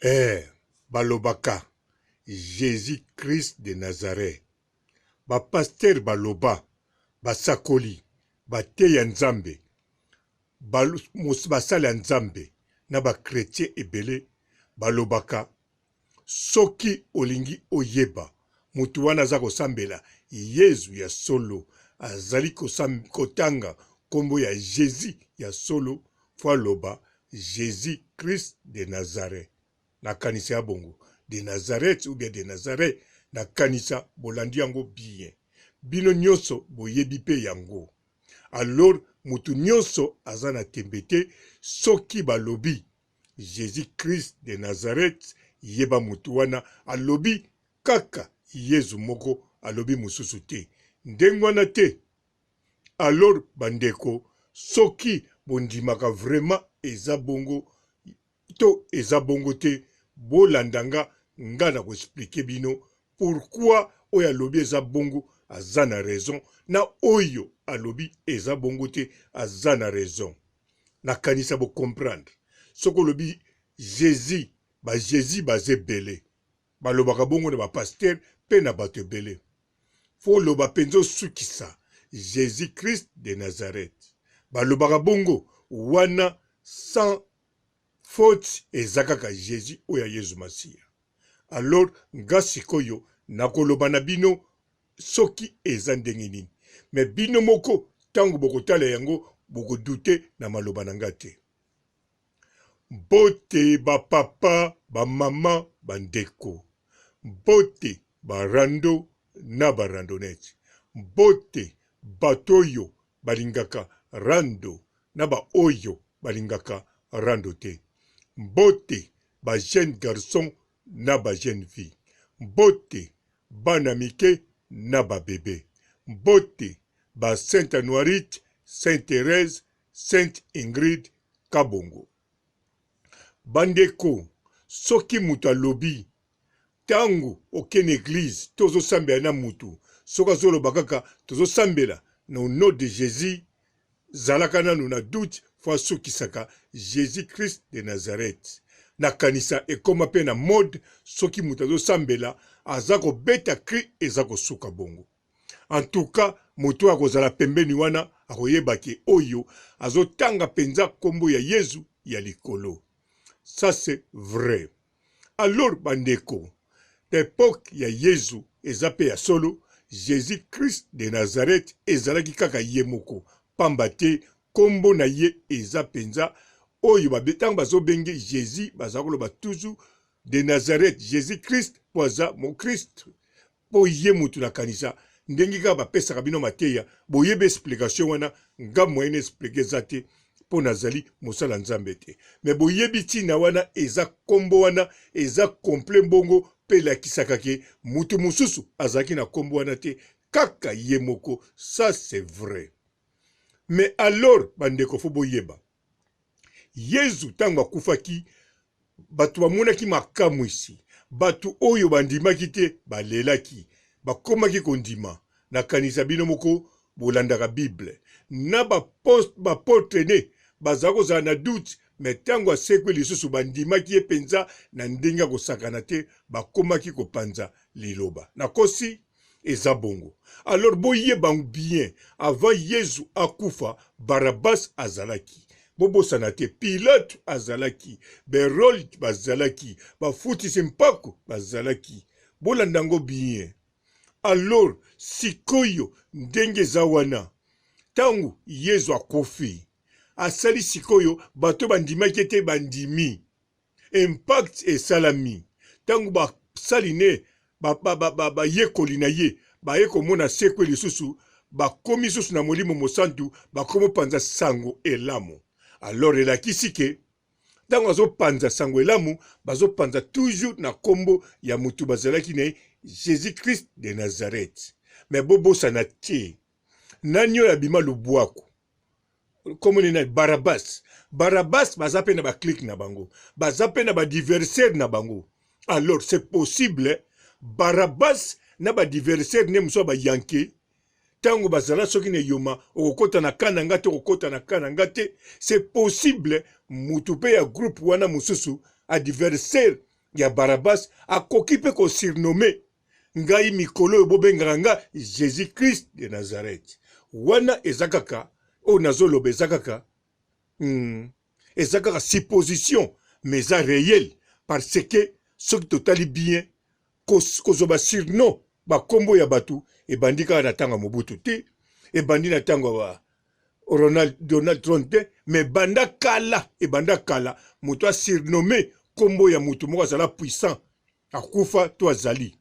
Eh balobaka Jesus Christ de Nazareth ba pasteur baloba basakoli bateya nzambe basali ya nzambe na ba chretien ebele balobaka soki olingi oyeba mutu wana aza kosambela yezu ya solo azali kotanga kombo ya Jesus ya solo faut aloba Jesus Christ de Nazareth nakanisa ya bongo de Nazareth ou bien de Nazareth nakanisa bolandi yango bien bino nionso boyebi pe yango alors mutu nionso aza na tembe te soki balobi Jesus Christ de Nazareth yeba mutu wana alobi kaka yezu moko alobi mususu te ndenge wana te Alors ba ndeko soki bondimaka vraiment eza bongo to eza bongo te bolanda nga nga nako expliquer bino pourquoi oyo alobi eza bongo aza na raison na oyo alobi eza bongo te aza na raison. Nakanisa bo comprendre soki olobi Jesus ba Jesus baza ebele Balobaka bongo na ba pasteur pe na bato ebele. Faut oloba penza osukisa Jesus Christ de Nazareth. Balobaka bongo wana sans faute eza kaka Jesus oyo ya Yezu Masiya. Alors nga sikoyo nakoloba na bino soki eza ndenge nini. Mais bino moko tango bokotala yango boko douter na maloba na nga te. Mbote ba papa, ba mama, ba ndeko. Mbote ba rando na ba randonnette. Mbote bato oyo balingaka rando na ba oyo balingaka rando te. Mbote ba jeunes garçons na ba jeunes filles. Mbote bana mike na ba bebes. Mbote ba Sainte Anuarite, Sainte Therèse, Sainte Ingrid Kabongo. Bandeko soki mutu alobi tangu oke na eglise to ozo sambela na mutu soki azoloba kaka tozo sambela na au nom de Jesus zalaka nanu na doute fo asukisaka Jesus Christ de Nazareth. Nakanisa ekoma pe na mode soki mutu azo sambela aza kobeta cri eza kosuka bongo. En tout cas moto oyo akozala pembeni wana akoyeba ke oyo azotanga penza kombo ya Yezu ya likolo. Ça c'est vrai. Alors bandeko, epoque ya Yezu eza pe ya solo, Jesus Christ de Nazareth ezalaki kaka ye moko, pamba te kombo na ye eza penza oyo tango bazobenge Jesus baza koloba toujours de Nazareth, Jesus Christ po aza mo Christ. Po ye mutu na kanisa ndenge kaka ba pesaka bino mateya boyebi explication wana nga moyen na explique eza te po nazali mosala nzambe te mais boyebi tina wana eza kombo wana eza complet mbongo pe elakisaka ke mutu mususu azalaki na kombo wana te kaka ye moko ça c'est vrai mais alors ba ndeko fo boyeba Yezu ntango akufaki, bato bamonaki makamwisi. Bato oyo bandimaki te balelaki, bakomaki kondima. Nakanisa bino moko bolandaka Bible. Na bapotre ne bazala kozala na doute, me ntango asekwi lisusu bandimaki ye mpenza na ndenge ya kosakana te, bakomaki kopanza liloba. Nakosi? Eza bongo. Alors boyeba bien avant Yezu akufa Barabbas azalaki. Bobosana te Pilate azalaki, Berold bazalaki, bafutisi mpako bazalaki. Bolanda yango bien. Alors sikoyo ndenge eza wana tango Yezu akufi asali sikoyo bato bandimaki ete bandimi. Impact esalami tango basali ne bayekoli na ye baye komona asekwe lisusu, bakomi lisusu na Molimo Mosantu, bakomi kopanza sango elamu. Alors elakisi ke tango azopanza sango elamu, bazopanza toujours na kombo ya mutu bazalaki na ye, Jesus Christ de Nazareth. Mais bobosana te, nani oyo abima lubwaku? Kombo nini nani? Barabas. Barabas baza pe na ba clique na bango, baza pe na ba diversaire na bango. Alors c'est possible Barabas na ba diversaire ne mosusu ya ba yanke ntango bazala soki na eyoma okokota na ka na nga te okokota na ka na nga te, c'est possible mutu pe ya groupe wana mosusu adversaire. ya Barabas akoki mpe kosurnome ngai mikolo oyo bobengaka nga Jesus Christ de Nazareth. Wana eza kaka oyo nazoloba eza kaka eza kaka supposition mais eza réel parce que soki totali bien kozwa ba surnom bakombo ya bato ebandi kaka na ntango ya Mobutu te, ebandi na ntango ya Ronald, Donald Trump te, mais banda kala, ebanda kala moto asurnome kombo ya moto moko azala puissant akufa to azali,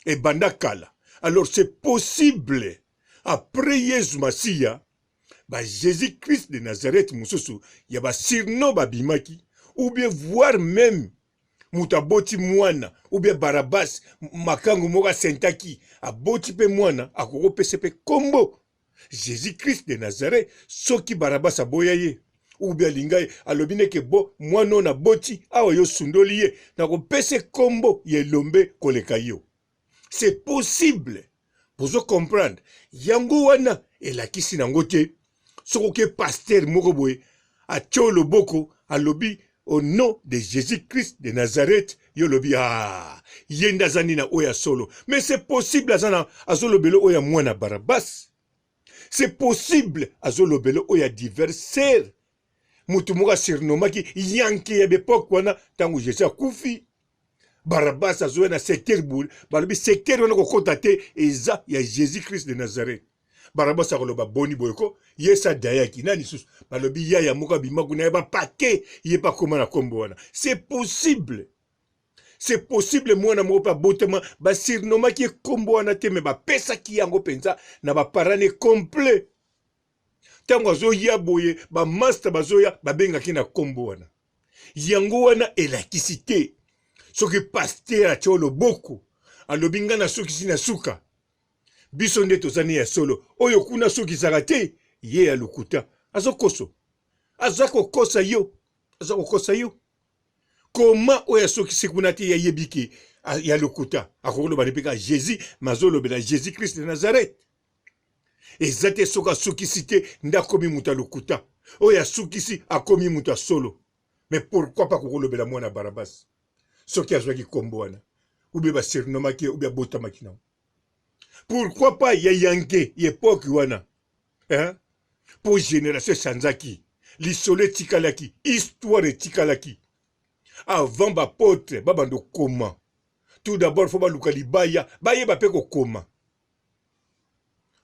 ebanda kala. Alors c'est possible après Yesu Masiya ba Jésus Christ de Nazareth mosusu ya ba surnom babimaki ou bien voire même moto aboti mwana ou bien Barabas makangu moko asentaki aboti mpe mwana akoki kopesa mpe kombo Jesus Christ de Nazareth soki Barabas aboya ye ou bien alinga ye alobi neke bo mwana oyo naboti awa yo osundoli ye nakopesa kombo ya elombe koleka yo. C'est possible. Bozo comprendre yango wana elakisi nango te soki oke pasteur moko boye atyo loboko alobi au nom de Jésus Christ de Nazareth yo olobi ah ye nde aza nini na oyo ya solo mais c'est possible aza na azolobela oyo ya mwana Barabas c'est possible azolobela oyo ya diversaire moto moko asurnomaki yanke ya bepoke wana ntango Jesus akufi Barabas azoya na secteur boule balobi secteur wana kokota te eza ya Jesus Christ de Nazareth Barabas akoloba boni boye ko ye sa dayaki nani lisusu balobi yaya moko abima kuna ya bapake ye mpe akoma na nkombo wana c'est possible c'est possible mwana moko mpe abotama basurnomaki ye nkombo wana te me bapesaki yango mpenza na baparane complet ntango azoya boye bamasta bazoya babengaki na nkombo wana yango wana elakisi te soki paster atya loboko alobi ngai nasukisi na suka biso nde toza ne ya solo oyo kuna asukisaka te ye ya lokuta azokoso aza kokosa yo aza kokosa yo koma oyo asukisi kuna te yayebi ke ya lokuta akokoloba mpe kaka jésus me azolobela jésus christ de nazareth eza te soki asukisi te nde akomi moto ya lokuta oyo asukisi akomi moto ya solo mais pourquoi pas kokolobela mwana barabas soki azwaki nkombo wana ube basurnomaki ye ube abotamaki nango pourquoi pas ya yanke ya epoke wana hein? mpo génération esanzaki lisolo etikalaki histoire etikalaki avant bapotre babanda kokoma tout d'abord fo baluka libaya bayeba mpe kokoma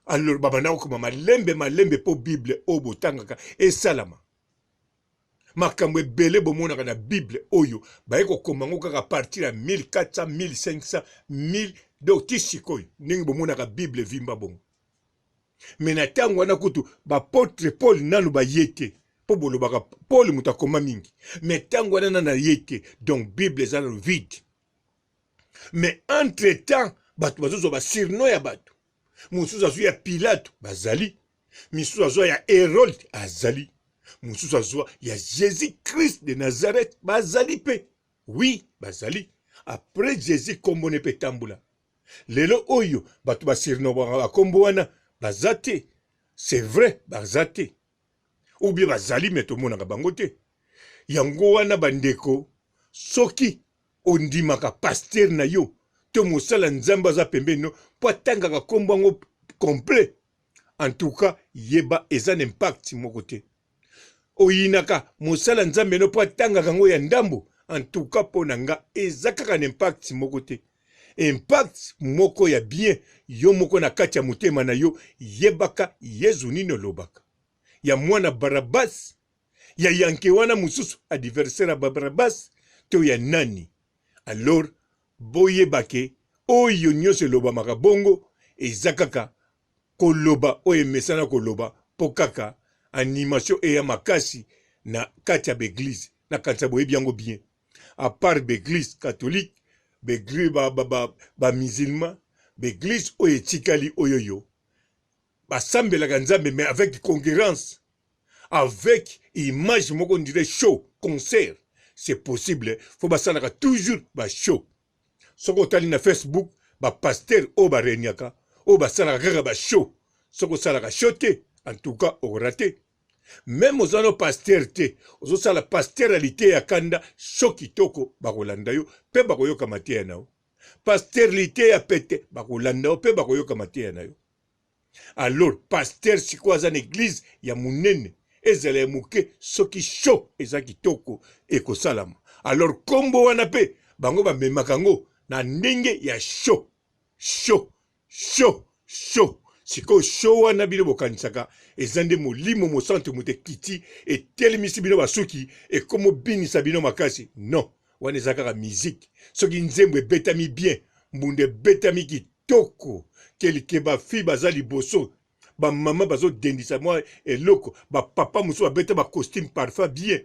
alors babanda kokoma malembe malembe mpo bible oyo botangaka esalama makambo ebele bomonaka na bible oyo baye kokoma yango kaka partir ya 1400 1500 1000 donc ti sikoyo ndenge bomonaka bible evimba bongo me na ntango wana kutu bapotre paul nanu baye te mpo bolobaka paul moto akoma mingi me ntango wana nanu aye te donc bible eza nanu vide mais entre temps bato bazozwa basurno ya bato mosusu azwi ya pilato bazali misusu azwa ya herode azali mosusu azwa ya jésus christ de nazareth bazali mpe wi bazali après jésus nkombo ne mpe etambola lelo oyo bato basurnobaka bakombo wana baza te c'est vrai baza te ou bien bazali me tomonaka bango te yango wana bandeko soki ondimaka pasteur na yo to mosala nzambe aza pembeni no mpo atangaka nkombo yango complet en tout cas yeba eza na impact moko te oyinaka mosala nzambe no mpo atangaka yango ya ndambo en tout cas mpo na nga eza kaka na impact moko te impact moko ya bien yo moko na kati ya motema na yo yebaka yezu nini olobaka ya mwana barabas ya yanke wana mosusu adversaire ya barabas to ya nani alors boyeba ke oyo nyonso elobamaka bongo eza kaka koloba oyo emesana koloba mpo kaka animation eya makasi na kati ya baeglise nakanisa boyebi yango bien à part baeglise catholique baeglise ba, ba, ba, ba musulman baeglise oyo etikali oyo yo basambelaka nzambe mais avec concurrence avec image moko ndire show concert c'est possible fo basalaka toujours ba show soki otali na facebook bapaster oyo baregnaka oyo basalaka kaka ba show soki osalaka show te en tout cas okorate. Meme oza no pasteur te, ozosala pasteur ya liteya kanda, show kitoko, bakolanda yo pe bakoyoka mateya na yo. Pasteur liteya pete, bakolanda yo pe bakoyoka mateya na yo. Alors pasteur sikoyo aza na eglise ya munene ezala ya moke soki show eza kitoko ekosalama. Alors kombo wana pe bango bamemaka yango na ndenge ya show show show show. Sikoyo show wana bino bokanisaka eza nde molimo mosantu moto ekiti etelemisi bino basuki ekomobinisa bino makasi? Non, wana eza kaka musique. Soki nzembo ebetami bien, mbunda ebetami kitoko, kelike ba fille baza liboso, ba mama bazodendisa mwa eloko, ba papa mosusu babeta ba costume parfait bien.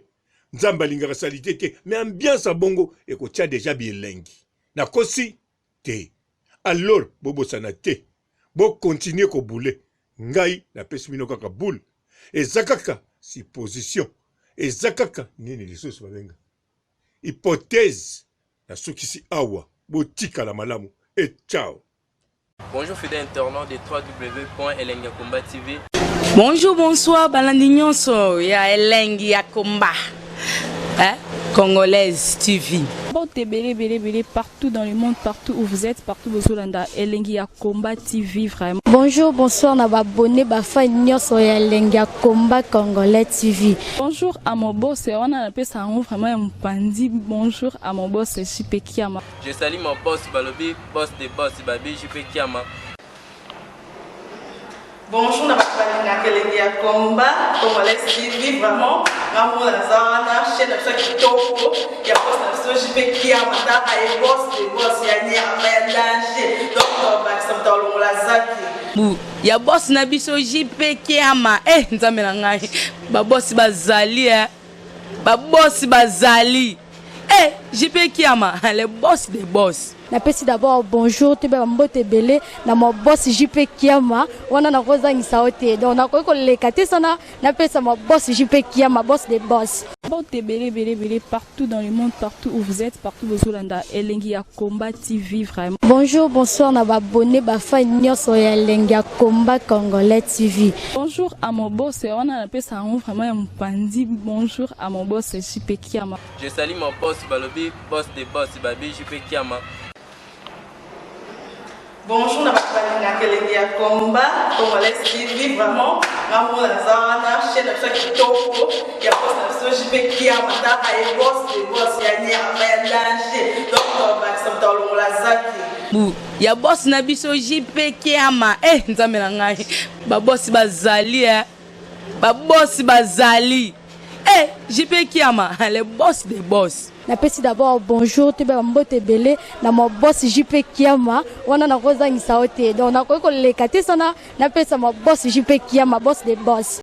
Nzambe alingaka salite te, mais ambiance ya bongo ekotia deja bilengi. Nakosi te? Alors bobosana te, bo continuer ko bouler. Ngai napesi bino kaka boule, eza kaka supposition, eza kaka nini lisusu babenga hypothèse. Nasukisi awa, botikala malamu et ciao. Bonjour fidèles internautes de www.elengiyakomba.tv. Bonjour, bonsoir, balandi nyonso ya Elengi ya Komba. Hein? Congolaise TV. Mbote ebele ebele ebele partout dans le monde, partout où vous êtes, partout bozolanda Elengi ya Combat TV vraiment. Bonjour, bonsoir na ba abonné ba fan nyonso ya Elengi ya Combat Congolais TV. Bonjour à mon boss, wana napesa yango vraiment ya mopanzi. Bonjour à mon boss JP Kiama. Je salue mon boss balobi boss de boss babi JP Kiama. Bonjour na bato balingaka elengi ya combat congolais TV vraiment nga moko naza wana chaîne na biso ya kitoko ya boss na biso JP Kiama tala ye boss de boss ya nyama ya danger donc tobakisa moto alongola zaki Bu ya boss na biso JP Kiama eh nzambe na ngai ba boss bazali eh ba boss bazali eh JP Kiama le boss de boss. Napesi d'abord bonjour toyeba ba mbote ebele na ma boss JP Kiama wana nakozangisa yo te donc nakoki koleka te sana napesa ma boss JP Kiama boss de boss. Mbote ebele ebele ebele partout dans le monde, partout où vous êtes, partout bozolanda Elengi ya Combat TV vraiment. Bonjour bonsoir na ba abonné ba fan nyonso ya Elengi ya Combat Congolais TV. Bonjour à mon boss wana napesa yango vraiment ya mopanzi. Bonjour à mon boss JP Kiama. Je salue mon boss balobi boss de boss babi JP Kiama. Bonjour na bato balingaka elengi ya combat congolais TV vraiment nga moko naza wana chaîne na biso ya kitoko ya boss na biso JP Kiama tala ye boss de boss ya nyama ya danger donc tobakisa moto alongola zaki Bu ya boss na biso JP Kiama eh nzambe na ngai ba boss bazali eh ba boss bazali eh JP Kiama le boss de boss. Napesi d'abord bonjour toyeba ba mbote ebele na ma boss JP Kiama wana nakozangisa yo te donc nakoki koleka te sana napesa ma boss JP Kiama boss de boss.